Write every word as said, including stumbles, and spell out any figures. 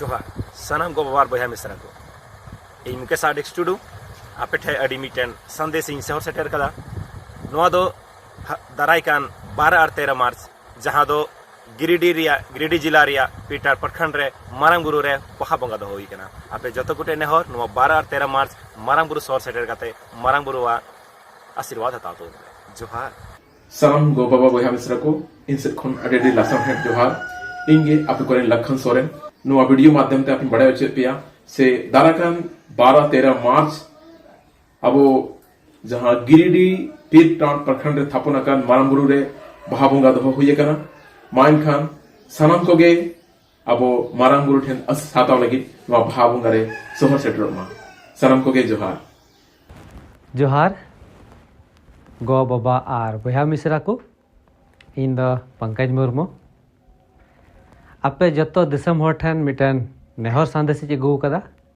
ᱡᱚᱦᱟᱨ ᱥᱟᱱᱟᱢ ᱜᱚ ᱵᱟᱵᱟ ᱟᱨ ᱵᱚᱭᱦᱟ ᱢᱤᱥᱨᱟ ᱠᱚ᱾ ᱤᱧ ᱢᱩᱠᱮᱥ ᱟᱨ ᱰᱤᱠᱥ ᱴᱩᱰᱩ ᱟᱯᱮ ᱴᱷᱮᱱ ᱟᱹᱰᱤ ᱢᱤᱫᱴᱮᱱ ᱥᱟᱸᱫᱮᱥ ᱤᱧ ᱥᱚᱦᱚᱨ ᱥᱮᱴᱮᱨ ᱠᱟᱫᱟ᱾ ᱱᱚᱣᱟ ᱫᱚ ᱦᱟ- ᱫᱟᱨᱟᱭ ᱠᱟᱱ ᱵᱟᱨᱚ ᱟᱨ ᱛᱮᱨᱚ ᱢᱟᱨᱪ, ᱡᱟᱦᱟᱸ ᱫᱚ ᱜᱤᱨᱤᱰᱤ ᱨᱮᱭᱟᱜ, ᱜᱤᱨᱤᱰᱤ ᱡᱮᱞᱟ ᱨᱮᱭᱟᱜ ᱯᱤᱴᱟᱨ ᱯᱨᱚᱠᱷᱚᱸᱰ ᱨᱮ ᱢᱟᱨᱟᱝ ᱵᱩᱨᱩ ᱨᱮ ᱵᱟᱦᱟ ᱵᱚᱸᱜᱟ ᱫᱚᱦᱚ ᱦᱩᱭ ᱠᱟᱱᱟ᱾ ᱟᱯᱮ ᱡᱚᱛᱚ ᱠᱚᱴᱷᱮᱱ ᱱᱮᱦᱚᱨ, ᱱᱚᱣᱟ ᱵᱟᱨᱚ ᱟᱨ ᱛᱮᱨᱚ ᱢᱟᱨᱪ ᱢᱟᱨᱟᱝ ᱵᱩᱨᱩ ᱥᱚᱦᱚᱨ ᱥᱮᱴᱮᱨ ᱠᱟᱛᱮ ᱢᱟᱨᱟᱝ ᱵᱩᱨᱩᱣᱟᱜ ᱟᱥᱤᱨᱵᱟᱫᱽ ᱦᱟᱛᱟᱣ ᱛᱟᱵᱚᱱ ᱯᱮ᱾ ᱡᱚᱦᱟᱨ᱾ ᱥᱟᱱᱟᱢ ᱜᱚ ᱵᱟᱵᱟ ᱵᱚᱭᱦᱟ ᱢᱤᱥᱨᱟ ᱠᱚ, ᱤᱧ ᱥᱮᱫ ᱠᱷᱚᱱ ᱟᱹᱰᱤ ᱟᱹᱰᱤ ᱞᱟᱥᱟᱲᱦᱮᱫ ᱡᱚᱦᱟᱨ᱾ ᱤᱧ ᱜᱮ ᱟᱯᱮ ᱠᱚᱨᱮᱱ ᱞᱟᱠᱷᱟᱱ ᱥᱚᱨᱮᱱ᱾ ᱱᱚᱣᱟ ᱵᱷᱤᱰᱤᱭᱳ ᱢᱟᱫᱽᱫᱷᱚᱢ ᱛᱮ ᱟᱯᱮᱧ ᱵᱟᱲᱟᱭ ᱦᱚᱪᱚᱭᱮᱫ ᱯᱮᱭᱟ ᱥᱮ ᱫᱟᱨᱟ ᱠᱟᱱ ᱵᱟᱨᱚ ᱛᱮᱨᱚ ᱢᱟᱨᱪ ᱟᱵᱚ ᱡᱟᱦᱟᱸ ᱜᱤᱨᱤᱰᱤ ᱯᱤᱨ ᱴᱟᱣᱩᱱ ᱯᱨᱚᱠᱷᱚᱸᱰ ᱨᱮ ᱛᱷᱟᱯᱚᱱ ᱟᱠᱟᱱ ᱢᱟᱨᱟᱝ ᱵᱩᱨᱩ ᱨᱮ ᱵᱟᱦᱟ ᱵᱚᱸᱜᱟ ᱫᱚᱦᱚ ᱦᱩᱭ ᱟᱠᱟᱱᱟ᱾ ᱢᱟ ᱮᱱᱠᱷᱟᱱ ᱥᱟᱱᱟᱢ ᱠᱚᱜᱮ ᱟᱵᱚ ᱢᱟᱨᱟᱝ ᱵᱩᱨᱩ ᱴᱷᱮᱱ ᱟᱹᱥ ᱦᱟᱛᱟᱣ ᱞᱟᱹᱜᱤᱫ ᱱᱚᱣᱟ ᱵᱟᱦᱟ ᱵᱚᱸᱜᱟ ᱨᱮ ᱥᱚᱦᱚᱨ ᱥᱮᱴᱮᱨᱚᱜ ᱢᱟ᱾ ᱥᱟᱱᱟᱢ ᱠᱚᱜᱮ ᱡᱚᱦᱟᱨ᱾ ᱡᱚᱦᱟᱨ ᱜᱚ ᱵᱟᱵᱟ ᱟᱨ ᱵᱚᱭᱦᱟ ᱢᱤᱥᱨᱟ ᱠᱚ, ᱤᱧ ᱫᱚ ᱯᱚᱝᱠᱚᱡᱽ ᱢᱩᱨᱢᱩ᱾ ᱟᱯᱮ ᱡᱚᱛᱚ ᱫᱤᱥᱚᱢ ᱦᱚᱲ ᱴᱷᱮᱱ ᱢᱤᱫᱴᱮᱱ ᱱᱮᱦᱚᱨ ᱥᱟᱸᱫᱮᱥ ᱤᱧ ᱟᱹᱜᱩ ᱟᱠᱟᱫᱟ᱾